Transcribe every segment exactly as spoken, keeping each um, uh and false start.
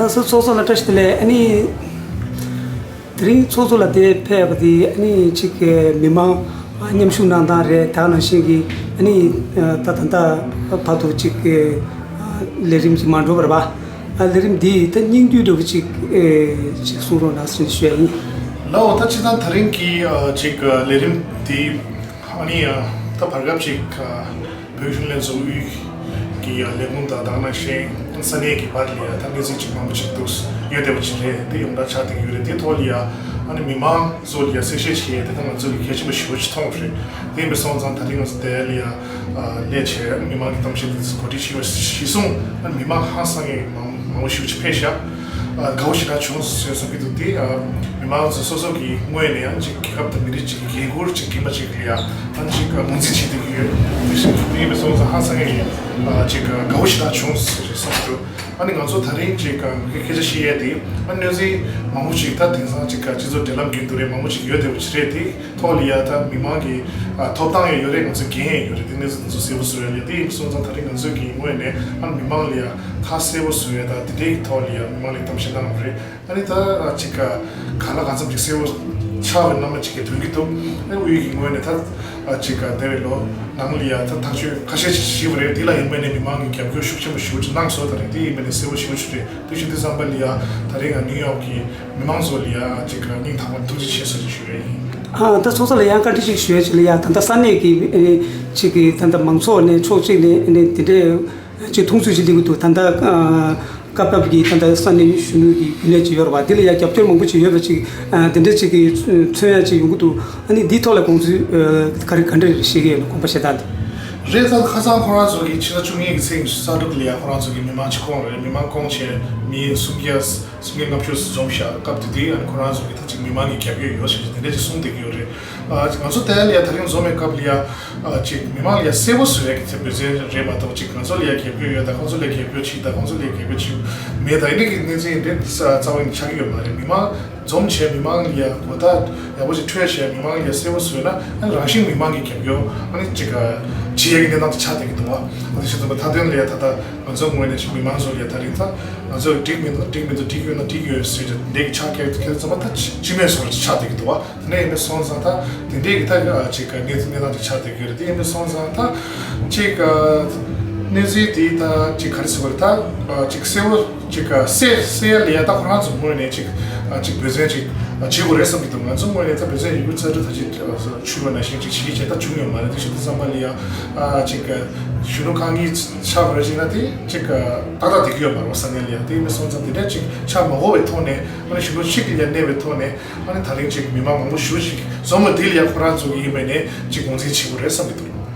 ཚོགས་གཙོ་ལ་བཀྲ་ཤིས་བདེ་ལེགས། ཨ་ནི་དེ་རིང་ཚོགས་གཙོ་ལགས་འདིར་ཕེབས་པ་དེ་ཨ་ནི་གཅིག་མི་མང་མཉམ་ཞུགས་གནང་སྟངས་རེད། དེ་ནང་བཞིན་གྱི་ཨ་ནི་ད་ད་ལྟ་བར་དུ་གཅིག་ལས་རིམ་གྱི་མ་འགྲོ་བར་བ། ལས་རིམ་འདི་ད་སྙིང་བསྡུས་འདྲ་བོ་གཅིག་གཅིག་གསུང་རོགས་གནང་ཞེས་ཞུ་ཡ་ཡིན། ལགས་འོ། ད་སྤྱིར་བཏང་དེ་རིང་གི་གཅིག་ལས་རིམ་འདི་ཨ་ནི་ད་བར་སྐབས་གཅིག་བོད་གཞོན་ལྷན་ཚོགས་དབུས་ཀྱི་ལས་ཁུངས་དང་དེ་ནང་བཞིན་ས་གནས་ཀྱི་བར་ལ་ཡ་ད་གནས་ཚུལ་ཅིག་མང་པོ་ཅིག་འདུག་ཡོད་བསྡད་པ་ཅིག་རེད། དེ་ཡོངས་གྲགས་ཆགས་བསྡད་ཀྱི་ཡོད་རེད། དེ་ཐོག་ལ་ཡ་ཨ་ནི་མི་མང་ཚོ་ལ་ཡ་གསལ་བཤད་བྱེད་ཡས་དེ་ད་ང་ཚོ་གི་གལ་ཆེན་པོ་ཞེ་པོ་ཅིག་མཐོང་བ་རེད། དེ་ཡིན་པ་སོང་ཙང་ད་རིང་ང་ཚོ་དེ་ལ་ཡ་སླེབས་བྱས་མི་མང་གི་གཏམ་བཤད་དེ་ཚོ་གོ་སྒྲིག་བྱས་པ་གཞིར་བཟུང་ཨ་ནི་མི་མང་ཧང་སང་ཡས་མང་མང་པོ་ཞེ་པོ་ཅིག་ཕེབས་ཤག་དགའ་བོ་ཞེ་དྲག་བྱུང་ཟེར་གསུང་གི་འདུག་དེ་མི་མང་ཚོ་སོ་སོ་གི་ངོས་ནས་ཡང་ཅིག་རྒྱལ་ཁབ་དང་མི་རིགས་ཅིག་གི་འགན་འཁུར་ཅིག་མཁྱེན་པ་ཅིག་ལ་ཡང་ཅིག་ངོས་འཛིན་བྱེད་བསྡད་ཀྱི་ཡོད། དེ་བཞིན་དུ་ཡིན་པའི་སོང་ཙང་ཧང་སང་ངེས་ཡིན། ཅིག་དགའ་བོ་ཞེ་དྲག་བྱུང་ཟེར་བསམ་འདུག་ཨ་ནི་ང་ཚོ་ད་རིང་ཅིག་སྐད་ཆ་བཤད་ཡས་དེ་ཨ་གནས་ཚུལ་མང་པོ་ཅིག་ད་དེང་སང་ཅིག་སྤྱི་ཚོགས་འབྲེལ་ལམ་བརྒྱུད་དུ་རེད། མང་པོ་ཅིག་ཡོད་བསྡད་པ་ཅིག་རེད། དེ་ཐོག་ལ་ཡ་ད་མི་མང་གི་ཐོབ་ཐང་ཡང་ཡོད་རེད། ང་ཚོ་འགན་ཡང་ཡོད་རེད། དེ་གནས་ཚུལ་དེ་ཚོ་གསལ་པོ་བཟོ་ཡ་ལ་ཡ་དེ་ཡིན་པའི་སོང་ཙང་ད་རིང་ང་ཚོ་གི་ངོས་ནས་ཨ་མི་མང་ལ་ཡ་ཁ་གསལ་པོ་བཟོ་ཡ་ད་དེ་འདྲའི་ཐོག་ལ་ཡ་མི་མང་ལ་གཏམ་བཤད་གནང་བ་རེད། ཨ་ནི་ད་ཅིག་ག་ལ་གང་འཚམ་ཅིག་གསལ་པོ་ཆགས་པའི་རྣམ་པ་ཅིག་གི་ཐོན་གྱི་འདུག་ཨ་ནི་དབུས་ཀྱི་ངོས་ནས་ད་ཅིག་ག་འདས་པའི་ལོ་ནང་ལ་ཡ་ད་ཐག་གཅོད་ཁ་ཤས་ཅིག་ཞུས་པ་རེད། དེ་ལ་ཡིན་པ་ནས་མི་མང་གི་རྒྱབ་སྐྱོར་ཤུགས་ཆེན་པོ་ཞེ་པོ་ཅིག་གནང་སོང་། ད་རེད། དེ་ཡིན་པ་ནས་གསལ་པོ་ཞེ་པོ་ཅིག་རེད། དེ་བཞིན་དུ་བསམ་པ་ལ་ཡ་ད་རེས་ང་ནིའུ་ཡོག་གི་མི་མང་ཚོ་ལ་ཡ་ཅིག་ག་སྙིང་ཐག་པ་ཐུགས་རྗེ་ཆེ་ཟེར་ཞུ་རེད་ཡིན། ཨ་ད་ཚོགས་གཙོ་ལ་ཡང་བཀའ་འདྲི་ཅིག་ཞུ་ཡ་ཅིག་ལ་ཡ་ད་ལྟ་ས་གནས་ཀྱི་ཨེ་ཅིག་གི་ད་ལྟ་མང་ཚོགས་ནས་ཕྱོགས་གཅིག་ནས་ཨེ་དེ་འདྲའི་ཅིག་མཐོང་ཚུལ་ཞིག་སླེབས་ཀྱི་འདུག་ད་ལྟ་ཨ་སྐབས་སྐབས་ཀྱི་ད་ལྟ་ས་གནས་གཞོན་ནུ་གི་རྒྱུན་ལས་ཅིག་ཡོད་རེད་པ། འདི་ལ་ཡ་རྒྱབ་སྐྱོར་མང་པོ་ཅིག་ཡོད་པ་ཅིག་ཨ་དེ་འདྲ་ཅིག་གི་མཚོན་ཡ་ཅིག་ཡོང་གི་འདུག་ཨ་ནི་འདིའི་ཐོག་ལ་དགོངས་ཚུལ་ཨ་ག་རེ་ག་འདྲ་ཞིག་ཡོད་ན་དགོངས་པ་བཞེས་སྟངས་དེ། རེད། ད་ཁ་སང་ཁོ་རང་ཚོ་གི་ཕྱི་ཟླ་བཅུ་གཉིས་ཀྱི་ཚེས་ཉི་ཤུ་རྩ་དྲུག་ལ་ཡ་ཁོ་རང་ཚོ་གི་མི་མང་ཅིག་བསྐོངས་རེད། མི་མང་བསྐོངས་བྱས་མི་སུམ་བརྒྱ་སུམ་བརྒྱ་ལྔ་བཅུ་འཛོམས་ཤག་སྐབས་དེ་དུས་ཨ་ནི་ཁོ་རང་ཚོ་གི་ད་ཅིག་མི་མང་གི་རྒྱབ་སྐྱོར་ཡོད་ཞེས་དེ་འདྲ་ཅིག་གསུངས་བསྡད་ཀྱི་ཡོད་རེད། ཨ་ང་ཚོ་དེ་ལ་ཡ་ད་རིང་འཛོམས་པའི་སྐབས་ལ་ཡ་ཨ་ཅིག་མི་མང་ལ་ཡ་གསལ་པོ་བཟོ་ཡ་གི་དེ་འབད་བརྩོན་རེད་མ་གཏོགས་ཅིག་ང་ཚོ་ལ་ཡ་རྒྱབ་སྐྱོར་ཡོད་ད་ཁོང་ཚོ་ལ་ཡ་རྒྱབ་སྐྱོར་བྱེད་ད་ཁོང་ཚོ་ལ་ཡ་རྒྱབ་སྐྱོར་བྱེད་མེད་ད་ཨེ་འདྲ་གི་གནས་ཚུལ་ཡིན་དེ་རྩ་བ་ཉིད་ཆགས་ཀྱི་ཡོད་མ་རེད། མི་མང་འཛོམས་བྱས་མི་མང་ལ་ཡ་གོ་བརྡ་ཡག་པོ་ཅིག་འཕྲོད་བྱས་མི་མང་ལ་ཡ་གསལ་པོ་བཟོས་ན་ཨ་ནི་རང་བཞིན་མི་མང་གི་རྒྱབ་སྐྱོར་ཨ་ནི་ཅིག་བྱེད་ཡ་གི་གནས་སྟངས་དེ་ཆགས་བསྡད་ཀྱི་འདུག་བ། ཨ་ནི་ཞེས་ཙམ་པ་མཐའ་དོན་ལ་ཡ་ད་ལྟ་ང་ཚོ་ངོས་ནས་ཅིག་མི་མང་ཚོ་ལ་ཡ་ད་རིང་ད་ང་ཚོ་འགྲིག་མི་འདུག་འགྲིག་མི་འདུག་འགྲིག་ཡོད་ན་འགྲིག་ཡོད་ཟེར་ཏེ་འདི་གི་ཆ་ཁྱེར་ཁྱེར་ཙམ་པ་ད་སྤྱི་མོས་སོར་ཆགས་བསྡད་ཀྱི་འདུག་བ། དེ་ནས་ཡིན་པའི་སོང་ཙང་ད་དེ་འདྲའི་གི་ད་ཅིག་གནས་གནས་སྟངས་ཅིག་ཆགས་བསྡད་ཀྱི་ཡོད་རེད། དེ་ཡིན་པའི་སོང་ཙང་ད་ཅིག་གནས་ཚུལ་དེ་ད་ཅིག་ག་རེ་ཟེར་བ་རེད། ད་ཅིག་གསལ་བོ་ཅིག་གསལ་གསལ་ཡ་ལ་ཡ་ད་ཁོ་རང་ཚོ་ངོས་ནས་ཅིག་ཅིག་འབད་བརྩོན་ཅིག་བྱེད་དགོས་རེད་བསམ་གྱི་འདུག་ང་ཚོ་ངོས་ནས་ད་འབད་བརྩོན་ཡོད་རྒུ་རྩལ་སྤྲུགས་ད་ཅིག་ཞུས་པ་ནང་བཞིན་ཅིག་བྱེད་ཀྱི་བྱས་ད་བྱུང་ཡོད་མ་རེད། དེ་བཞིན་དུ་བསམ་པ་ལ་ཡ་ཅིག་གཞོན་ནུ་ཁག་གཉིས་ཆགས་པ་རེད་ཅིག་ན་དེ་ཅིག་ཏག་ཏག་བསྡད་ཀྱི་ཡོད་མ་རེད་བསམ་ཡ་ལ་ཡ། དེ་ཡིན་པའི་སོང་ཙང་དེ་འདྲ་ཅིག་ཆགས་མ་དགོས་པའི་ཐོག་ནས་ཨ་ནི་གཞོན་ནུ་གཅིག་ལ་ཡ་གནས་པའི་ཐོག་ནས་ཨ་ནི་ད་རིང་ཅིག་མི་མང་མང་པོ་ཞེ་པོ་ཅིག་འཛོམས་པ་འདི་ལ་ཡ་ཁོ་རང་ཚོ་གི་ཡིན་པ་ནས་ཅིག་ངོས་འཛིན་བྱེད་དགོས་རེད་བསམ་གྱི་འདུག་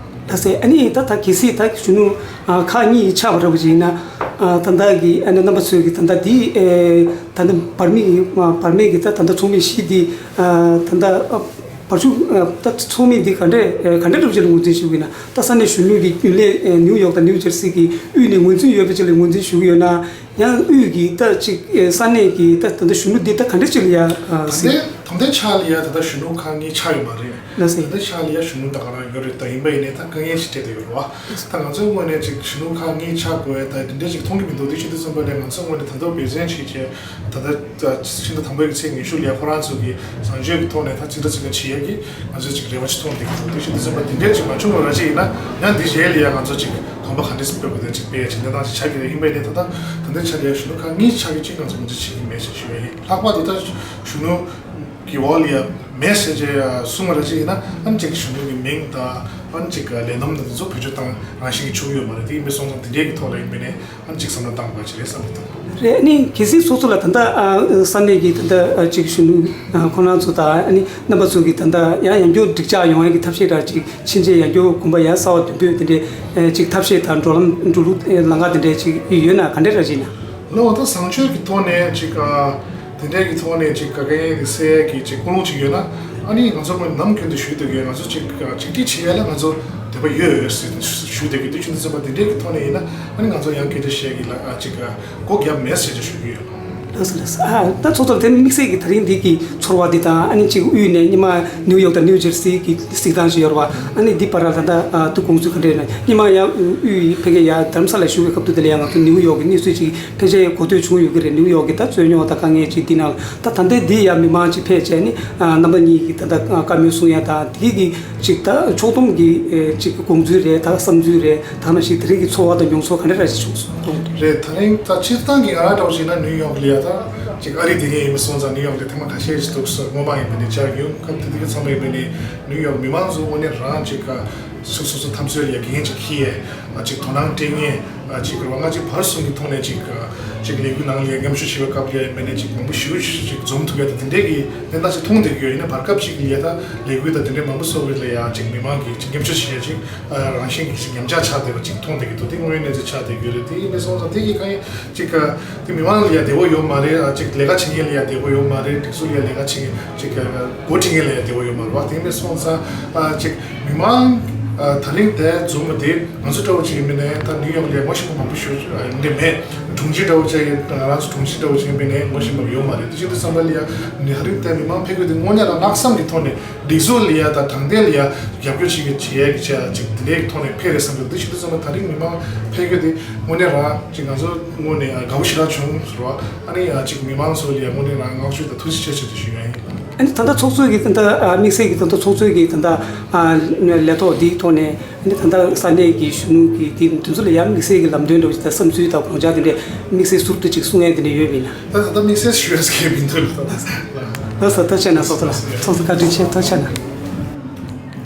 ད་སེ་ཨ་ནི་ད་ད་གལ་སྲིད་ད་གཞོན་ནུ་ཨ་ཁག་གཉིས་ཆགས་པ་འདྲ་པོ་ཅིག་ཡིན་ན་ཨ་ད་ལྟ་གི་ཨ་ནི་རྣམ་པ་ཚོས་ཀྱི་ད་ལྟ་འདི་ཨེ་ད་ལྟ་བར་མི་ཨ་བར་མའི་གི་ད་ད་ལྟ་ཚོགས་མི་བཞི་འདི་ཨ་ད་ལྟ་ཨ་བར་ཞུ་ཨ་ད་ཚོགས་མི་འདི་ག་འདྲས་ཨེ་ག་འདྲས་འདྲ་པོ་ཅིག་ལ་ངོས་འཛིན་ཞུ་གི་ཡིན་ན། ད་ས་གནས་གཞོན་ནུ་གི་རྒྱུན་ལས་ཨེ་ནིའུ་ཡོག་དང་ནིའུ་ཇར་སི་གི་དབུས་ནས་ངོས་འཛིན་ཡོད་པ་ཅིག་ལ་ངོས་འཛིན་ཞུ་གི་ཡོད་ན། ཡང་དབུས་ཀྱི་ད་ཅིག་ས་གནས་ཀྱི་ད་ད་ལྟ་གཞོན་ནུ་འདི་ད་ག་འདྲ་ཅིག་ལ་ཡ་ཟིན། ད་ལྟའི་ཆ་ལ་ཡ་ད་ལྟ་གཞོན་ནུ་ཁག་གཉིས་ཆགས་ཡོད་མ་རེད། ལགས་སེ། ད་ལྟའི་ཆ་ལ་ཡ་གཞོན་ནུ་ད་ག་རང་ཡོད་རེད། ད་ཡིན་པ་ཡིན་ནའི་ད་དཀའ་ངལ་ཞིག་འཕྲད་བསྡད་ཡོད་རེད་བ། ད་ང་ཚོའི་ངོས་ནས་ཅིག་གཞོན་ནུ་ཁག་གཉིས་ཆགས་དགོས་ད་དེ་འདྲ་ཅིག་མཐོང་གི་མི་འདུག་དེ་བཞིན་དུ་བསམ་པ་ལས་ང་ཚོའི་ངོས་ནས་ད་དུང་འབད་བརྩོན་བྱེད་ཀྱི་ད་ལྟ་ཕྱི་ཟླ་དང་པོའི་ཚེས་ཉི་ཤུ་ལ་ཡ་ཁོ་རང་ཚོ་གི་བཟང་སྤྱོད་ཀྱི་ཐོག་ནས་ད་ཅིག་ད་ཅིག་ལ་བྱེད་ཡ་གི་ང་ཚོས་ཅིག་རེ་བ་ཅིག་མཐོང་བསྡད་ཀྱི་འདུག་དེ་བཞིན་དུ་བསམ་པ་དེ་འདྲ་ཅིག་མ་བྱུང་བ་ར་ཅིག་ཡིན་ན་ཡང་འདི་རྗེས་ལ་ཡ་ང་ཚོ་ཅིག་གོམ་པ་ག་འདྲས་སེ་སྤོ་དགོས་དེ་ཅིག་སྤེལ་ཡ་ཅིག་གནས་སྟངས་ཅིག་ཆགས་ཀྱི་རེད། ཡིན་པ་ཡིན་ནའི་ད་ལྟ་ད་ལྟའི་ཆ་ལ་ཡ་གཞོན་ནུ་ཁག་གཉིས་ཆགས་ཀྱི་ཅིག་ང་ཚོ་མུ་མཐུད་བྱེད་ཀྱི་མེད་ཅེས་ཞུ་ཡ་ཡིན། ལྷག་པར་དུ་ད་གཞོན་ནུ་གི་འོག་ལ་ཡ་མེད་ཟེར་བྱས་ཡ་གསུངས་པ་ར་ཅིག་ཡིན་ན་ཨ་ནི་ཅིག་གཞོན་ནུ་གི་མིང་དང་ཨ་ནི་ཅིག་ལས་རྣམ་དང་དེ་ཚོ་བེད་སྤྱོད་བཏང་རང་བཞིན་གྱིས་བྱུང་ཡོད་མ་རེད། དེ་ཡིན་པའི་སོང་ཙང་དེ་འདྲའི་གི་ཐོག་ལ་ཡིན་པ་ཡིན་ནའི་ཨ་ནི་ཅིག་བསམ་བློ་བཏང་དགོས་ཀྱི་རེད་བསམ་གྱི་འདུག་རེད། ཨ་ནི་གལ་སྲིད་སོ་སོ་ལ་ད་ལྟ་ཨ་ས་གནས་ཀྱི་ད་ལྟ་ཨ་ཅིག་གཞོན་ནུ་ཨ་ཁོང་རྣམ་ཚོ་དང་ཨ་ནི་རྣམ་པ་ཚོ་གི་ད་ལྟ་ཡང་ཡང་བསྐྱར་འགྲིག་འཇགས་ཡོང་ཡ་གི་ཐབས་ཤེས་འདྲ་ཅིག་ཕྱིན་ཆད་ཡང་བསྐྱར་གོམ་པ་ཡང་གསར་པ་མདུན་སྤོས་དེ་འདྲའི་ཨ་ཅིག་ཐབས་ཤེས་དང་འགྲོ་ལམ་འགྲོ་ལུགས་ཨ་ལམ་ཁ་དེ་འདྲའི་ཅིག་ཡོད་ན་ག་འདྲ་འདྲ་ཅིག་ཡིན་ན། ལགས་འོ། ད་བཟང་སྤྱོད་ཀྱི་ཐོག་ནས་ཅིག་ཨ་དེ་འདྲའི་གི་ཐོག་ནས་ཅིག་ག་གེ་ཡིན་དེ་སེལ་ཡ་གི་ཅིག་ཀུན་སློང་ཅིག་ཡོད་ན་ཨ་ནི་ང་ཚོ་ནམ་རྒྱུན་དུ་ཞུས་བསྡད་ཀྱི་ཡོད། ང་ཚོ་ཅིག་ཨ་ཅིག་སྒྲིལ་བྱེད་ཡ་ལ་ང་ཚོ་འདོད་པ་ཡོད་ཡོད་ཟེར་ཞུས་བསྡད་ཀྱི་འདུག་དེ་བཞིན་དུ་བསམ་པ་དེ་འདྲའི་གི་ཐོག་ནས་ཡིན་ན་ཨ་ནི་ང་ཚོ་ཡང་སྐད་ཆ་བཤད་ཀྱི་ལ་ཨ་ཅིག་ཨ་སྒོ་བརྒྱབ་མེད་ཟེར་ཅིག་ཞུ་གི་ཡོད། ལགས་སོ་ལགས་སོ། ཨ་ད་ཚོགས་གཙོ་དེ་དམིགས་བསལ་གྱི་ད་རིང་འདི་གི་ཚོར་བ་འདི་དང་ཨ་ནི་ཅིག་དབུས་ནས་ཉི་མ་ནིའུ་ཡོག་དང་ནིའུ་ཇར་སི་གི་གཟིགས་སྟངས་ཤིག་ཡོད་རེད་བ། ཨ་ནི་འདི་བར་ལ་ད་ལྟ་ཨ་ཏུ་དགོངས་ཚུལ་ག་འདྲ་ཡོད་ན། ཉི་མ་ཡང་དབུས་ཕ་གི་ཡ་དྷ་རམ་ས་ལ་བཞུགས་པའི་སྐབས་དུ་དེ་ལ་ཡང་ང་ཚོ་ནིའུ་ཡོག་གི་གནས་ཚུལ་ཅིག་ཕལ་ཆེར་གོ་ཐོས་བྱུང་ཡོད་ཀྱི་རེད། ནིའུ་ཡོག་གི་ད་རྩོད་རྙོག་དང་དཀའ་ངལ་ཅིག་འདི་ནང་ལ་ད་ད་ལྟ་འདི་ཡང་མི་མང་ཅིག་ཕེབས་བྱས་ནི་ཨ་རྣམ་པ་གཉིས་ཀྱི་ད་ལྟ་བཀའ་མོལ་གསུང་ཡ་དང་དེ་གི་ཅིག་ད་ཕྱོགས་བསྡོམས་ཀྱི་ཨེ་ཅིག་དགོངས་ཚུལ་རེད། ད་བསམ་ཚུལ་རེད། ད་ནང་བཞིན་དེ་རིང་གི་ཚོར་བ་དང་མྱོང་ཚོར་ག་འདྲ་ར་ཞིག་བྱུང་སོང་། རེད། ད་རིང་ད་སྤྱིར་བཏང་གི་ང་རང་འདྲ་བོ་ཞིག་ན་ནིའུ་ཡོག་ལ་ཡ་ད་ཅིག་ཨ་རི་དེ་གའི་ཡིན་པ་སོང་ཙང་ནིའུ་ཡོག་ལ་ཐེངས་མ་ཁ་ཤས་ཤིག་འདུག་སོ། སྔོན་མ་ཡིན་པ་ནས་བཅར་ཡོད། སྐབས་དེ་དེ་གའི་ཚང་མ་ཡིན་པ་ནས་ནིའུ་ཡོག་མི་མང་ཚོ་དངོས་གནས་རང་ཅིག་ག་སོ་སོ་སོ་འཐབ་རྩོད་ལ་ཡ་འགན་ཅིག་འཁྱེར་ཡས་ཅིག་དོ་སྣང་སྤྲད་མཁན་ཅིག་རེད་བ། ང་ཅིག་བར་གསུམ་གྱི་ཐོག་ནས་ཅིག་ཅིག་ལས་འགུལ་ནང་ལ་ཡ་མཉམ་ཞུགས་བྱེད་པའི་སྐབས་ལ་ཡ་ཡིན་པ་ནས་ཅིག་མང་པོ་ཞེ་པོ་ཅིག་འཛོམས་ཐུབ་ཡ་དང་དེ་འདྲའི་གི་གནས་སྟངས་ཅིག་མཐོང་བསྡད་ཀྱི་ཡོད། ཡིན་ན་བར་སྐབས་ཅིག་ལ་ཡ་ད་ལས་འགུལ་དང་དེ་འདྲའི་མང་པོ་སོགས་ལ་ཡ་ཅིག་མི་མང་གིས་ཅིག་མཉམ་ཞུགས་བྱེད་ཡ་ཅིག་རང་བཞིན་གྱིས་ཅིག་ཉམས་ཆག་ཆགས་བསྡད་པ་ཅིག་མཐོང་བསྡད་ཀྱི་འདུག་དེ་དངོས་ཡོད་གནས་ཚུལ་ཆགས་བསྡད་ཀྱི་ཡོད་རེད། དེ་ཡིན་པས་སོང་ཙང་དེ་གི་གང་ཡིན་ཅིག་ག་དེ་མི་མང་ལ་ཡ་བདེ་པོ་ཡོད་མ་རེད། ཨ་ཅིག་ལས་ཀ་བྱེད་མཁན་ལ་ཡ་བདེ་པོ་ཡོད་མ་རེད། སྒྲིག་འཛུགས་ལ་ཡ་ལས་ཀ་བྱེད་མཁན་ཅིག་ག་འགོ་ཁྲིད་མཁན་ལ་ཡ་བདེ་པོ་ཡོད་མ་རེད་བ། དེ་ཡིན་པས་སོང་ཙང་ཨ་ཅིག་མི་མང་ཨ་ད་རིང་དེ་འཛོམས་པ་དེ་ང་ཚོ་འདྲ་བོ་ཅིག་ཡིན་པ་ནས་ད་ནིའུ་ཡོག་ལ་ཡ་ངོ་ཤེས་པ་མང་པོ་ཞིག་ཡིན་འདྲ་མེད། དྲུང་ཆེ་འདྲ་བོ་ཅིག་ཡིན། ང་རང་ཚོ་དྲུང་ཆེ་འདྲ་བོ་ཅིག་ཡིན་པ་ནས་ངོ་ཤེས་པ་ཡོད་མ་རེད། དེ་བྱེད་དུས་ཙམ་པ་ལ་ཡ་ནི་ད་རིང་དེ་མི་མང་ཕེབས་དགོས་དེ་དངོས་གནས་རང་ལྷག་བསམ་གྱི་ཐོག་ནས་སྒྲིག་འཛུགས་ལ་ཡ་དང་དྲང་བདེན་ལ་ཡ་རྒྱབ་སྐྱོར་བྱེད་ཀྱི་བྱེད་ཡ་གི་བྱ་ཅིག་དེ་འདྲའི་ཐོག་ནས་ཕེབས་རེད་བསམ་གྱི་འདུག་དེ་བྱེད་དུས་ཙམ་པ་ད་རིང་མི་མང་ཕེབས་དགོས་དེ་དངོས་གནས་རང་ཅིག་ང་ཚོ་དངོས་ནས་དགའ་པོ་ཞེ་དྲག་བྱུང་ཟེར་བ། ཨ་ནི་ཡ་ཅིག་མི་མང་ཚོ་ལ་ཡ་དངོས་གནས་རང་བསྔགས་བརྗོད་དང་ཐུགས་རྗེ་ཆེ་ཆེ་དུ་ཞུ་ཡ་ཡིན། ཨ་ནི་ད་ལྟ་ཚོགས་གཙོ་གི་ད་ལྟ་ཨ་དམིགས་བསལ་གྱི་ད་ལྟ་ཚོགས་གཙོ་གི་ད་ལྟ་ཨ་ལས་ཐོག་འདིའི་ཐོག་ནས་ཨ་ནི་ད་ལྟ་ས་གནས་ཀྱི་གཞོན་ནུ་གི་དེ་དེ་ཚོ་ལ་ཡང་དམིགས་བསལ་གྱི་ལམ་སྟོན་འདྲ་བོ་ཞིག་དང་བསམ་ཚུལ་དང་དགོངས་འཆར་དེ་འདྲས་དམིགས་བསལ་ཟུར་དུ་ཅིག་གསུང་ཡས་དེ་འདྲས་ཡོད་པ་ཡིན་ན། ད་ད་ལྟ་དམིགས་བསལ་ཞུ་ཡས་ཀྱི་མི་འདུག་ལགས། ལགས་སོ། ཐུགས་རྗེ་ཆེ་གནང་། ཚོགས་གཙོ་ལགས། ཚོགས་གཙོ་བཀའ་དྲིན་ཆེ། ཐུགས་རྗེ་ཆེ་གནང་།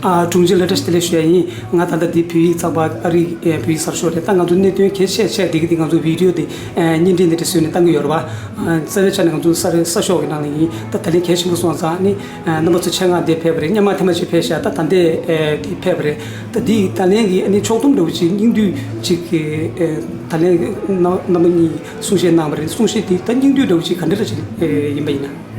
ཨ་དྲུང་ཆེ་ལ་བཀྲ་ཤིས་བདེ་ལེགས་ཞུ་ཡ་ཡིན། ང་ད་ལྟ་འདི་བོད་ཡིག་ཚགས་པར་ཨ་རིའི་ཨེ་བོད་ཡིག་གསར་ཤོག་རེད། ད་ང་ཚོ་གནད་དོན་གལ་ཆེ་ཆེ་འདི་གི་འདི་ང་ཚོ་བི་ཌི་ཡོ་འདི་ཨེ་བརྙན་འཕྲིན་འདི་འདྲ་བཟོས་ནས་བཏང་གི་ཡོད་རེད་བ། ཨ་རྩ་བའི་ཆ་ནས་ང་ཚོ་གསར་གསར་ཤོག་གི་ནང་ལ་ཡིན། ད་ད་ལན་གལ་ཆེན་པོ་སོང་ཙང་ནི་ཨ་རྣམ་པ་ཚོ་ཆེད་མངགས་འདི་ཕེབས་པ་རེད། སྔོན་མ་ཐེངས་མ་གཅིག་ཕེབས་ཤག་ད་ད་ལྟའི་ཨེ་འདི་ཕེབས་པ་རེད། ད་འདི་ད་ལན་གྱི་ཨ་ནི་ཕྱོགས་བསྡོམས་འདྲ་བོ་ཅིག་སྙིང་བསྡུས་ཅིག་གི་ཨེ་ད་ལན་རྣམ་རྣམ་པ་གཉིས་གསུང་བཤད་གནང་བ་རེད། གསུང་བཤད་འདི་ད་སྙིང་བསྡུས་འདྲ་བོ་ཅིག་ག་འདྲ་འདྲ་ཅིག་ཨེ་ཡིན་པ་ཡིན་ན།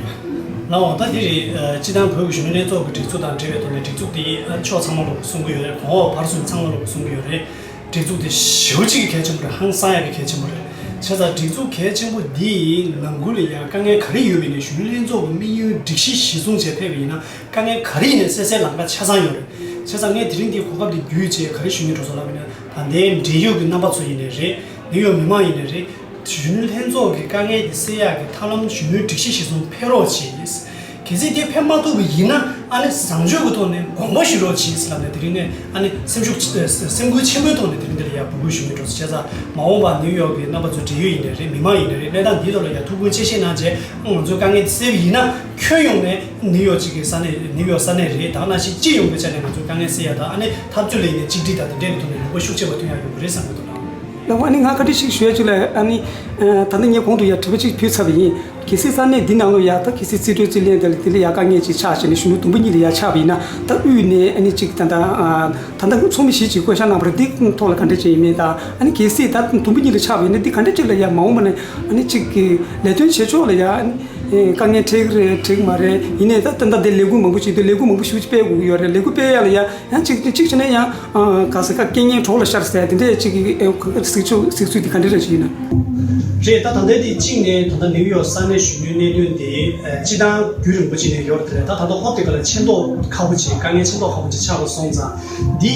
ལགས་འོང་། ད་འདི་རེད། ཨ་སྤྱིར་བཏང་བོད་ཀྱི་གཞོན་ནུ་ལྷན་ཚོགས་ཀྱི་སྒྲིག་འཛུགས་དང་འབྲེལ་བའི་ཐོག་ནས་སྒྲིག་འཛུགས་འདི་ཨ་ཕྱོགས་ཚང་མ་ལོག་གསུང་གི་ཡོད་རེད། གོང་འོག་བར་གསུམ་ཚང་མ་ལོག་གསུང་གི་ཡོད་རེད། སྒྲིག་འཛུགས་འདི་ཞེ་པོ་ཅིག་གི་གལ་ཆེན་པོ་རེད། ཧང་སང་ཡག་གི་གལ་ཆེན་པོ་རེད། བྱས་ཙང་སྒྲིག་འཛུགས་གལ་ཆེན་པོ་འདིའི་ནང་ཁུལ་ལ་ཡང་དཀའ་ངལ་ག་རེ་ཡོད་པ་ཡིན་ནའི་གཞོན་ནུ་ལྷན་ཚོགས་ཀྱི་དམིགས་ཡུལ་སྒྲིག་གཞི་གཞིར་བཟུང་བྱས་ཕེབས་པ་ཡིན་ན་དཀའ་ངལ་ག་རེ་ཡིན་ནའི་སེལ་སའི་ལམ་ཁ་ཆ་ཚང་ཡོད་རེད། བྱས་ཙང་ངས་དེ་རིང་འདིའི་གོ་སྐབས་འདི་བརྒྱུད་བྱས་ག་རེ་ཞུ་སྙིང་འདོད་སོང་ལབ་པ་ཡིན་ན། ད་ལྟའི་འབྲེལ་ཡོད་ཀྱི་རྣམ་པ་ཚོ་ཡིན་ནའི་རེད། ནིའུ་ཡོག་མི་མང་ཡིན་ནའི་རེད། གཞོན་ནུ་ལྷན་ཚོགས་ཀྱི་དཀའ་ངལ་དེ་སེལ་ཡག་གི་ཐབས་ལམ་གཞོན་ནུའི་སྒྲིག་གཞི་གཞིར་བཟུང་ཕེབས་རོགས་བྱེད། གལ་སྲིད་དེ་ཕེབས་མ་ཐུབ་པ་ཡིན་ན་ཨ་ནི་བཟང་སྤྱོད་ཀྱི་ཐོག་ནས་དགོངས་པ་ཞུ་རོགས་བྱེད་ཟེར་ལབ་ནས་དེ་རིང་ནས་ཨ་ནི་སེམས་ཤུགས་ཆེ་སེམས་འགུལ་ཆེན་པོའི་ཐོག་ནས་དེ་རིང་འདི་ལ་ཡར་འབོད་སྐུལ་ཞུ་གི་འགྲོ་ཟེར། བྱས་ཙང་མ་འོངས་པར་ནིའུ་ཡོག་གི་རྣམ་པ་ཚོ་འབྲེལ་ཡོད་ཡིན་ནའི་རེད། མི་མང་ཡིན་ནའི་རེད། གནས་སྟངས་འདིའི་ཐོག་ལ་ཡར་ཐུགས་ཁུར་ཆེ་བཞེས་གནང་བྱས་ང་ཚོའི་དཀའ་ངལ་འདི་སེལ་བ་ཡིན་ན་ཁྱོན་ཡོངས་ནས་ནིའུ་ཡོག་གཅིག་གི་ས་གནས་ནིའུ་ཡོག་ས་གནས་རེད། ད་ག་ནང་བཞིན་སྤྱི་ཡོངས་ཀྱི་ཆ་ནས་ང་ཚོའི་དཀའ་ངལ་སེལ་ཡག་དང་ཨ་ནི་འཐབ་རྩོད་ལ་ཡིན་ནའི་གཅིག་སྒྲིལ་དང་དེ་འདྲའི་གི་ཐོག་ནས་ནུས་པ་ཤུགས་ཆེ་བ་ཐོན་ཡག་ཡོང་གི་རེད་བསམ་གྱི་འདུག་ལགས། ལགས་འོང་། ཨ་ནི་ང་བཀའ་འདྲི་ཞིག་ཞུ་ཡ་ཅིག་ལ། ཨ་ནི་ཨ་ད་ལྟ་ངས་གོང་དུ་ཡ་དྲི་བ་ཅིག་ཕུལ་ཚར་བ་ཡིན། གལ་སྲིད་ས་གནས་འདི་ནང་ལོ་ཡ་ད་གལ་སྲིད་རྩིས་སྤྲོད་རྩིས་ལེན་དེ་ལ་དེ་ལ་ཡ་དཀའ་ངལ་ཅིག་ཆགས་བྱས་ནས་གཞོན་ནུ་དུམ་བུ་གཉིས་ལ་ཡ་ཆགས་པ་ཡིན་ན་ད་དབུས་ནས་ཨ་ནི་ཅིག་ད་ད་ད་ད་ཚོགས་མི་བཞི་ཅིག་བསྐོ་བཞག་གནང་བ་རེད། འདི་ཐོག་ལ་ག་འདྲ་ཅིག་ཡིན་མིན་དང་། ཨ་ནི་གལ་སྲིད་ད་དུམ་བུ་གཉིས་ལ་ཆགས་པ་ཡིན་ན་འདི་ག་འདྲ་ཅིག་ལ་ཡ་མ་འོངས་པ་ནས་ཨ་ནི་ཅིག་གི་ལས་དོན་བྱེད་ཕྱོགས་ལ་ཡ་ཨ་ནི་དཀའ་ངལ་འཕྲད་ཀྱི་རེད་འཕྲད་ཀྱི་མ་རེད། ཡིན་ནའི་ད་ད་ད་འདི་ལས་འགུལ་མང་པོ་ཞིག་འདུག་ལས་འགུལ་མང་པོ་ཞིག་སྤེལ་དགོས་ཀྱི་ཡོད་རེད། ལས་འགུལ་སྤེལ་ཡ་ལ་ཡ། ཡང་གཅིག་གཅིག་བྱས་ན་ཡང་ཨ་ག་ཟེར་ཁ་རྐྱེན་ངན་གྲོགས་ལ་ཤར་ཟེར་དེ་འདྲས་གཅིག་གི་ཨེ་གཟིགས་ཚུལ་གཟིགས་ཚུལ་དེ་ག་འདྲས་རེད་ཅིག་ཡིན་ན། རེད། ད་ད་ལྟའི་དེ་གཅིག་ནས་ད་ལྟ་ནིའུ་ཡོག་ས་གནས་གཞོན་ནུའི་གནད་དོན་དེ་ཨ་སྤྱི་བཏང་རྒྱུན་རིང་པོ་ཅིག་ནས་ཡོད་རེད། ད་ད་ལྟ་ཧོབ་དེ་ག་ལ་མཁྱེན་རྟོགས་ཁག་པོ་ཅིག་དཀའ་ངལ་མཁྱེན་རྟོགས་ཁག་པོ་ཅིག་ཆགས་པ་སོང་ཙང་འདི་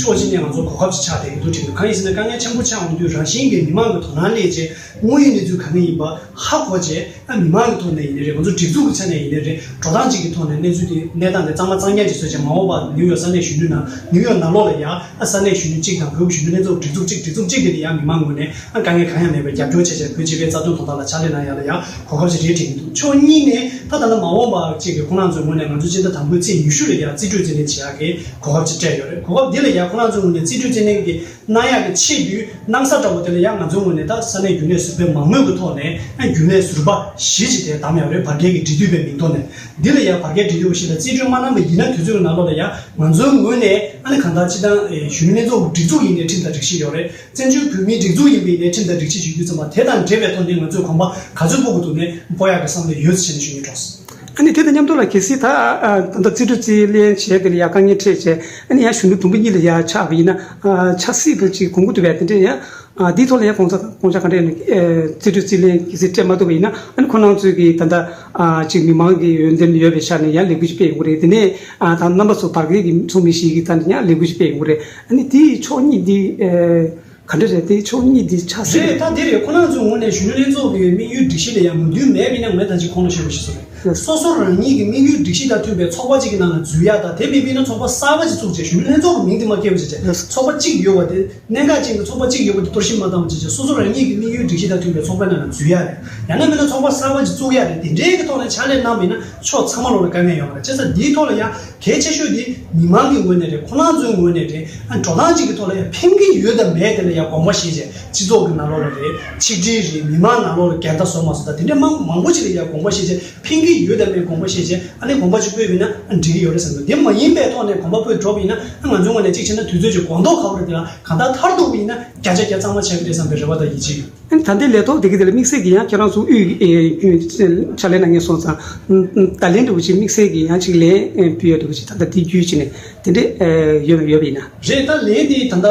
ཕྱོགས་གཅིག་ནས་ང་ཚོ་གོ་སྐབས་ཅིག་ཆགས་བསྡད་ཀྱི་འདུག་དྲན་འདུག་གང་ཡིན་ཟེར་ན་དཀའ་ངལ་ཆེན་པོ་ཆགས་འོང་དུས་རང་བཞིན་གྱིས་མི་མང་གི་དོ་སྣང་སླེབས་རྗེས་དངོས་ཡོད་གནས་ཚུལ་ག་འདྲ་ཡིན་པ་ཧ་གོ་བྱས། ཨ་མི་མང་གི་ཐོག་ནས་ཡིན་ནའི་རེད། ང་ཚོ་སྒྲིག་འཛུགས་ཀྱི་ཆ་ནས་ཡིན་ནའི་རེད། འགྲོ་སྟངས་གཅིག་གི་ཐོག་ནས་གནས་ཚུལ་དེ་གནས་སྟངས་དེ་གཙང་མ་གཙང་རྐྱང་ཅིག་བཟོས་བྱས་མ་འོངས་པར་ནིའུ་ཡོག་ས་གནས་གཞོན་ནུ་ནང་ནིའུ་ཡོག་ནང་ལོགས་ལ་ཡ་ཨ་ས་གནས་གཞོན་ནུ་གཅིག་དང་བོད་ཀྱི་གཞོན་ནུ་ལྷན་ཚོགས་སྒྲིག་འཛུགས་གཅིག་དེ་ནས་ཡང་མི་མང་ངོས་ནས་ཨ་དཀའ་ངལ་གང་ཡང་མེད་པའི་རྒྱབ་སྐྱོར་བྱས་བྱས་བོད་སྤྱི་པའི་རྩ་དོན་ཐོག་ཐག་ལ་ཕྱག་ལས་གནང་ཡ་ལ་ཡ་གོ་སྐབས་ཅིག་རེད་དྲན་གྱི་འདུག་ཕྱོགས་གཉིས་ནས་ད་ད་ལྟ་མ་འོངས་པ་གཅིག་གི་ཁོང་རྣམ་ཚོའི་ངོས་ནས་ང་ཚོ་སྤྱི་ཟླ་དང་པོའི་ཚེས་ཉི་ཤུ་ལ་ཡ་རྩིས་སྤྲོད་རྩིས་ལེན་བྱེད་ཡག་གི་གོ་སྐབས་ཅིག་སྤྲད་ཡོད་རེད། གོ་སྐབས་འདི་ལ་ཡ་ཁོང་རྣམ་ཚོའི་ངོས་ནས་རྩིས་སྤྲོད་རྩིས་ལེན་གྱི་གནང་ཡག་གི་ཆེད་དུ་གནང་ས་འདྲ་བོ་དེ་ལ་ཡང་ང་ཚོའི་ངོས་ནས་ད་ས་གནས་རྒྱུན་ལས་ཟུར་པའི་མང་མོས་ཀྱི་ཐོག་ནས་ཡང་རྒྱུན་ལས་ཟུར་པ་བཞི་ཅིག་དེ་བདམས་ཡོད་རེད། བར་བརྒལ་གྱི་འབྲེལ་མཐུད་པའི་མིང་ཐོག་ནས། འདི་ལ་ཡང་བར་བརྒལ་འབྲེལ་མཐུད་པ་བཞི་ལ་རྩིས་སྤྲོད་མ་གནང་བ་ཡིན་ན་དུས་ཚོད་ཀྱི་ནང་ལོགས་ལ་ཡང་ང་ཚོའི་ངོས་ནས་ཨ་ནི་གང་ལྟར་སྤྱི་བཏང་གཞོན་ནུ་ལྷན་ཚོགས་ཀྱི་སྒྲིག་འཛུགས་ཡིན་ནའི་ཁྲིམས་དང་སྒྲིག་གཞི་ཡོད་རེད། བཙན་བྱོལ་བོད་མིའི་སྒྲིག་འཛུགས་ཡིན་པ་ཡིན་ནའི་ཁྲིམས་དང་སྒྲིག་གཞི་ཡོད་དུས་ཙམ་པ་དེ་དང་འབྲེལ་བའི་ཐོག་ནས་ང་ཚོས་གོམ་པ་ག་ཚོད་སྤོ་དགོས་འདུག་ནས་སྤོ་ཡག་གི་བསམ་བློ་ཡོད་ཟེར་ནས་ཞུ་སྙིང་འདོད། ཨ་ནི་དེ་དང་མཉམ་དུ་ལ་གལ་སྲིད་ད་ཨ་ད་ལྟ་རྩིས་སྤྲོད་རྩིས་ལེན་བྱས་དེ་ལ་ཡ་དཀའ་ངལ་འཕྲད་བྱས། ཨ་ནི་ཡང་གཞོན་ནུ་དུམ་བུ་གཉིས་ལ་ཡ་ཆགས་པ་ཡིན་ན་ཨ་ཆགས་སྲིད་པ་ཅིག་གོང་གུ་དུ་བས་དེ་འདྲས་ཡང་ ཨ་འདིའི་ཐོག་ལ་ཡང་དགོངས་ཚ་དགོངས་འཆར་ག་འདྲ་ཡོད་ན། ཨེ་རྩིས་སྤྲོད་རྩིས་ལེན་གལ་སྲིད་སྤྲད་མ་ཐུབ་པ་ཡིན་ན། ཨ་ནི་ཁོ་རང་ཚོས་ཀྱི་ད་ལྟ་ཨ་ཅིག་མི་མང་གི་ཡོན་ཏན་ཡོད་པའི་ཆ་ནས་ཡང་ལས་འགུལ་ཞིག་སྤེལ་ཡོང་གི་རེད། དེ་ནས་ཨ་ད་རྣམ་པ་ཚོ་བར་བརྒལ་གྱི་ཚོགས་མི་ཞིག་གི་ཐད་ནས་ཡང་ལས་འགུལ་ཞིག་སྤེལ་ཡོང་གི་རེད། ཨ་ནི་དེའི་ཕྱོགས་གཉིས་འདི་ཨེ་ག་འདྲ་རེད། དེའི་ཕྱོགས་གཉིས་འདི་ཆ་སྲིད། རེད། ད་དེ་རེད། ཁོ་རང་ཚོའི་ངོས་ནས་གཞོན་ནུ་ལྷན་ཚོགས་ཀྱི་དམིགས་ཡུལ་སྒྲིག་གཞི་ལ་ཡང་མོས་མཐུན་མེད་པ་ཡིན་ན། ངས་ད་ཅིག་ཁོང་ལ་ཞུ་བ་ཞིག་བཟོ་རེད། ཡེས། སོ་སོ་རང་ཉིད་ཀྱི་དམིགས་ཡུལ་སྒྲིག་གཞི་དང་མཐུན་པའི་ཚོགས་པ་གཅིག་གི་ནང་ལ་འཛུལ་ཡ་དང་། དེ་མིན་པ་ཡིན་ན་ཚོགས་པ་གསར་པ་ཅིག་བཙུགས་བྱས། གཞོན་ནུ་ལྷན་ཚོགས་ཀྱི་མིང་དེ་མ་བཀོད་པ་བྱས་བྱས། ཚོགས་པ་གཅིག་ཡོད་པ་དེ། གནད་འགག་ཅན་གྱི་ཚོགས་པ་གཅིག་ཡོད་པ་དེ་གཏོར་བཤིག་མ་བཏང་བ་བྱས་བྱས། སོ་སོ་རང་ཉིད་ཀྱི་དམིགས་ཡུལ་སྒྲིག་གཞི་དང་མཐུན་པའི་ཚོགས་པའི་ནང་ལ་འཛུལ་ཡ་རེད། ཡང་ན་མིན་ན་ཚོགས་པ་གསར་པ་ཅིག་བཙུགས་ཡ་རེད། དེ་འདྲའི་གི་ཐོག་ནས་ཕྱག་ལས་གནང་བ་ཡིན་ན་ཕྱོགས་ཚང་མ་ལོག་ལ་དཀའ་ངལ་ཡོང་བ་རེད། བྱས་ཙང་འདིའི་ཐོག་ལ་ཡང་གལ་ཆེ་ཤོས་དེ་མི་མང་གི་ངོས་ནས་རེད། ཁོ་རང་ཚོའི་ངོས་ནས་རེད། ཨ་འགྲོ་སྟངས་ཅིག་གི་ཐོག་ལ་ཡང་ཕན་གྱི་ཡོད་དང་མེད་དེ་ལ་ཡང་དགོངས་པ་བཞེས་བྱས། སྤྱི་ཚོགས་ཀྱི་ནང་ལོགས་ལ་རེད། ཆིག་སྒྲིལ་རེད། མི་མང་ནང་ལོགས་ལ་འགལ་ཟླ་བཟོ་མ་བཟོ་དང་། དེ་འདྲའི་མང་མང་པོ་ཅིག་ལ་ཡང་དགོངས་པ་བཞེས་བྱས། ཕན་གྱི་ཡོད་དང་མེད་དགོངས་པ་བཞེས་བྱས། ཨ་ནི་དགོངས་པ་ཅིག་བཀོད་པ་ཡིན་ན་ཨ་འགྲིག་གི་ཡོད་རེད་བསམ་གི་འདུག་དེ་མ་ཡིན་པའི་ཐོག་ནས་དགོངས་པ་བཀོད་འགྲོ་བ་ཡིན་ན། ཨ་ང་ཚོའི་ངོས་ནས་གཅིག་བྱས་ན་དུས་ཚོད་ཅིག་གོང་མཐོར་ཁ་བ་རེད། དེ་ལ་གང་ལྟར་མཐར་ཐུག་པ་ཡིན་ན་བརྒྱ་ཆ་བརྒྱ་གཙང་མ་ཆགས་ཀྱི་རེད་བསམ་པའི་རེ་བ་དང་ཡིད་ཆེས་ཡོད། ཨ་ནི་ད་ལྟའི་ལས་ཐོག་དེ་གི་དེ་ལ་དམིགས་བསལ་གྱི་ཡང་ཁྱེད་རང་ཚོ་དབུས་ཨེ་ཕྱག་ལས་གནང་མཁན་སོང་ཙང་། ཨ་བརྡ་ལན་འདྲ་བོ་ཅིག་དམིགས་བསལ་གྱི་ཡང་ཅིག་ལན་ཨེ་ཕུལ་ཡ་འདྲ་བོ་ཅིག་ད་ལྟ་དེ་བརྒྱུད་བྱས་ནས་དེ་འདྲས་ཨེ་ཡོད་ཡོད་པ་ཡིན་ན། རེད། ད་ལན་དེ་ད་ལྟ་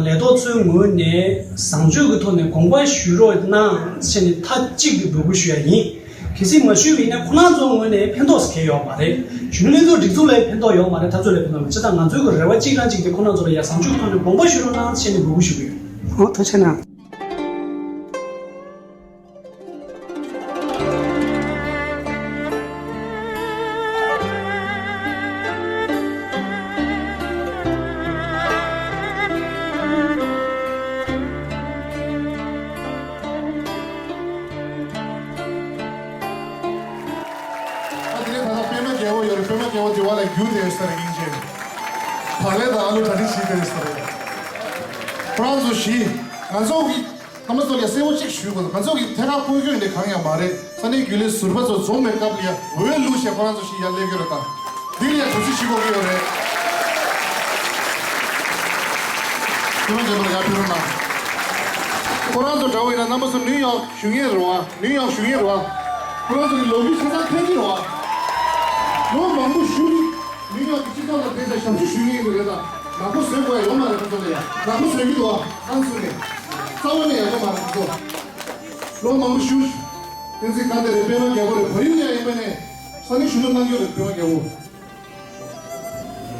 ལས་ཐོག་ཚོའི་ངོས་ནས་བཟང་སྤྱོད་ཀྱི་ཐོག་ནས་དགོངས་པ་ཞུ་རོགས་གནང་བྱས་ནས་མཐའ་གཅིག་ཏུ་འབོད་སྐུལ་ཞུ་ཡ་ཡིན། གལ་སྲིད་མ་ཞུས་པ་ཡིན་ན་ཁོ་རང་ཚོའི་ངོས་ནས་ཕན་ཐོགས་གང་ཡང་ཡོད་མ་རེད། གཞོན་ནུ་ལྷན་ཚོགས་སྒྲིག་འཛུགས་ལ་ཕན་ཐོགས་ཡོད་མ་རེད། འཐབ་རྩོད་ལ་ཕན་ཐོགས་མེད། བྱས་ཙང་ང་ཚོའི་གི་རེ་བ་གཅིག་རང་གཅིག་དེ་ཁོ་རང་ཚོ་ལ་ཡ་བཟང་སྤྱོད་ཀྱི་ཐོག་ནས་དགོངས་པ་ཞུ་རོགས་གནང་བྱས་ནས་འབོད་སྐུལ་ཞུ་གི་ཡོད། ཨོ་ཐུགས་རྗེ་གནང་། ཨ་དེ་ནས་ད་ལྟ་པད་མ་རྒྱལ་པོ་ཡོད་རེད། པད་མ་རྒྱལ་པོ་དེ་བ་ལ་རྒྱུག་བསྡད་ཡོད་ས་རེད། སྙིང་རྗེ། བག་ལེབ་དང་ཨ་ལུ་གྲ་སྒྲིག་བྱེད་བསྡད་ཡོད་ས་རེད། ཁོ་རང་ཚོ་བཞི། ང་ཚོ་གི་ཐ་མ་ཚོ་ལ་གསལ་པོ་གཅིག་ཞུ་དགོས། ང་ཚོ་གི་ཐད་ཀར་བསྐོ་རྒྱུ་འདི་གང་ཡང་མ་རེད། ས་གནས་རྒྱུན་ལས་ཟུར་པ་ཚོ་འཛོམས་པའི་སྐབས་ལ་ཡ་འོས་བླུགས་བྱས་ཁོ་རང་ཚོ་བཞི་ཡར་སླེབས་ཀྱི་རེད། ད་འདི་ལ་ཡ་གུས་བརྩི་ཞུ་དགོས་ཀྱི་ཡོད་རེད། ཐུགས་རྗེ་གནང་། ཡར་ཕེབས་རོགས་གནང་། ཁོ་རང་ཚོ་འདྲ་བོ་ཡིན་ན་རྣམ་པ་ཚོ་ནིའུ་ཡོག་བཞུགས་མཁན་རེད་བ། ནིའུ་ཡོག་བཞུགས་མཁན་རེད་བ། ཁོ་རང་ཚོ་གི་ལོ་རྒྱུས་ཆ་ཚང་ཐོན་གྱི་རེད་བ། ལོ་མང་པོ་བཞུགས། ནིའུ་ཡོག་གི་སྤྱི་ཚོགས་ལ་དེ་ཚོ་ཞབས་ཞུ་ཞུ་མཁན་ཡིན་པ་རེད། ད་ནག་པོ་བཟོས་དགོས་ཡ་ཡོད་མ་རེད། ཁོ་ཚོ་ལ་ཡ་ནག་པོ་བཟོས་ཀྱི་འདུག་བ། ཨང་སུ་ནས་རྩ་བ་ནས་ཡག་པོ་མ་རེད། ཁོ་ཚོ་ལོ་མང་པོ་བཞུགས། བསྟན་འཛིན་དཀར་མཛེས་རེད། པད་མ་རྒྱལ་པོ་རེད། བལ་ཡུལ་ལ་ཡ་ཡིན་པ་ནས་ས་གནས་གཞོན་ནུ་གནང་རྒྱུ་རེད། པད་མ་རྒྱལ་པོ།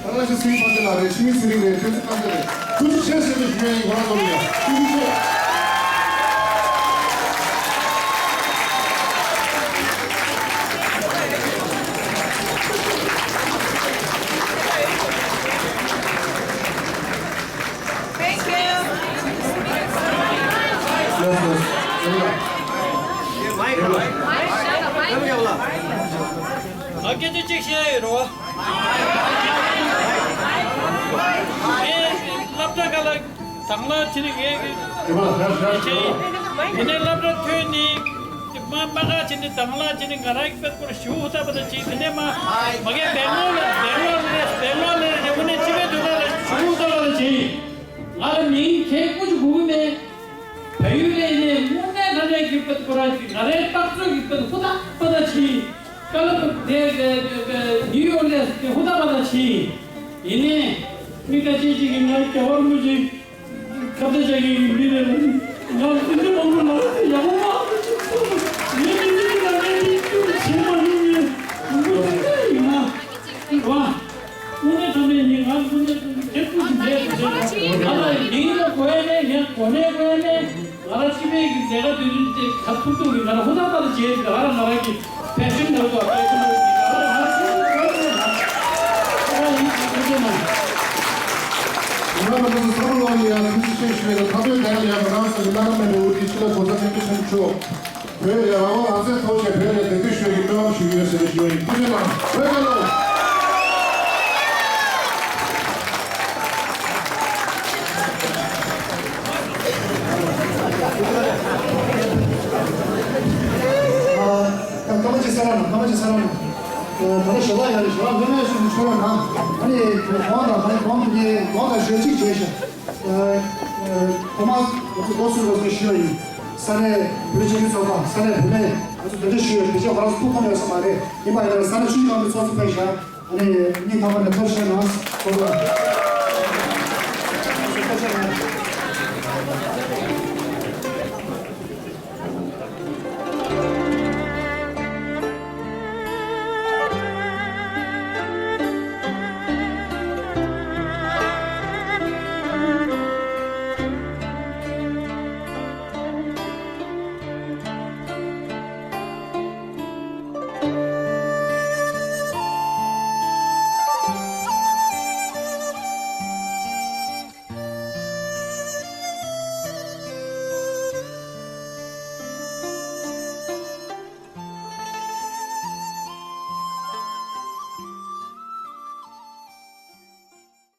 ད་ང་ཞིག་སྲིད་ཕ་ཏི་ལ་རེད། ཆི་མི་སི་རིང་རེད། ཐོན་ཚེ་ཐང་ཚེ་རེད། ཐུགས་རྗེ་ཆེ་ཟེར་ནས་ཞུ་ཡ་ཡིན། ཁོ་རང་ཚོ་ལ་ཡ་ཐུགས་རྗེ་ཆེ། Thank you. ལགས་སོ། ཨ་སྐད་ཆ་གཅིག་བཤད་ཡོད་རོ། ངས་སློབ་གྲྭ་ཁ་ལ་དང་བླངས་བྱས་ནས་ངས་ཀྱི་ཡིན་པ་ལ་ཞར་ཞར་ཞུ་རོགས། དེ་ནས་སློབ་གྲྭ་ཐོན་ནས་དེ་མ་མ་ཁ་བྱས་ནས་དང་བླངས་བྱས་ནས་ང་རང་གི་དཔེ་སྐོར་ཞུ་ཧུ་ཐག་པ་དང་བྱས། དེ་ནས་མ་མ་གས་བེང་ལོར་ལ་བེང་ལོར་ལ་བེང་ལོར་ལ་རེ་དངོས་གནས་སྤྱི་པའི་དོན་དག་ལ་ཞུ་ཧུ་ཐག་པ་དང་བྱས། ང་ལ་མིང་ཁྱེད་ཀུ་ཅི་གུ་གུ་མེད། བལ་ཡུལ་ལས་ནས་དངོས་གནས་དྲང་གནས་ཀྱི་དཔེ་སྐོར་ཞིག་ང་རའི་བརྟག་དཔྱད་ཀྱི་དཔེ་ཧུ་ཐག་པ་དང་བྱས། ཀ་ལ་དེ་དེ་དེ་ནིའུ་ཡོག་ལས་དེ་ཧུ་ཐག་པ་དང་བྱས། ཡིན་ནའི་མི་ཁ་ཤས་ཤིག་གིས་ང་རྒྱལ་བ་རིན་པོ་ཆེ་ཁ་བརྡ་བྱ་གི་ཡིན་མིན་ལ་ང་འདི་འདྲ་མང་པོ་ལ་ཡག་པོ་མ་ངའི་མི་འདི་འདི་ལ་ངའི་མི་འདི་བྱེད་མ་མྱོང་ངས་རིན་པོ་ཆེ་ཡིན་ན་བ། དངོས་གནས་དྲང་གནས་ཡིན། ང་དངོས་གནས་དྲང་གནས་དེ་ཀུན་གྱིས་འདས་དེ་འདས་ང་ལ་མིང་ལ་གོ་ཡ་མེད། ངས་གོ་ནས་གོ་ཡ་མེད། ང་རང་སྤྱི་པའི་གི་མཛད་དཀའ་དེ་རིང་དེ་ག་ཐུབ་ཐུབ་གི་ང་རང་ཧུར་ཐག་པ་དང་བྱས་ཏེ་ང་རང་ང་རང་གི་ཕན་ཚུན་ནང་དུ་ཨ་ཕན་ཚུན་ནང་གི་ང་རང་ང་རང་ཚོ་ཁོ་ཚོ་ང་རང་ཡིན་གྱི་ཁོ་ཚོ་ནང་། ང་རང་ཚོ་ཚང་མ་ལ་ཡང་ཐུགས་རྗེ་ཆེ་ཞུ་ཡ་དང་། ཐ་དད་ལྡན་ཡང་ང་རང་ཚོ་གི་བླ་ན་མེད་པའི་དབུ་ཁྲིད་སྤྱི་ནོར་༸གོང་ས་༸སྐྱབས་མགོན་ཆེན་པོ་མཆོག་བོད་ལ་རང་དབང་རང་བཙན་ཐོབ་བྱས་བོད་ལ་བདེ་སྐྱིད་ཞུ་བའི་སྨོན་ལམ་ཞུ་གི་ཡོད་ཟེར་ནས་ཞུ་བ་ཡིན། ཐུགས་རྗེ་གནང་། བོད་རྒྱལ་ལོ། ཨ། ད་སྐར་མ་གཅིག་གསན་རོགས་གནང་། སྐར་མ་གཅིག་གསན་རོགས་གནང་། ཨ། ད་ལྟ་ཞོགས་པ་ཡར་ཞོགས་པ་སྔ་མོའི་སུ་ཞུ་བ་ན། ཨ་ནི་གོང་དང་ད་ནི་གོང་དུ་ཉེ་གོང་དང་ཞོལ་གཅིག་བྱས་ཤག་ཨ། ཨ། ཐོག་མར་ང་ཚོ་འགོ་ཚུགས་རོགས་ཟེར་ཞུ་བ་ཡིན། ས་གནས་བོད་རིགས་སྤྱི་མཐུན་ཚོགས་པ། ས་གནས་བུད་མེད། ང་ཚོ་འདི་འདྲ་ཞུ་ཡོད། དེ་རྗེས་ཁོ་རང་ཚོ་ཐུགས་ཁོམ་ཡོད་ས་མ་རེད། ཡིན་པ་ཡིན་ན་ས་གནས་ཆུ་བཞི་སྒང་དྲུག་ཚོགས་གཙོ་ཕེབས་ཤག་ཨ་ནི་སྙིང་ཐག་པ་ནས་ཐུགས་རྗེ་གནང་། ཐུགས་རྗེ་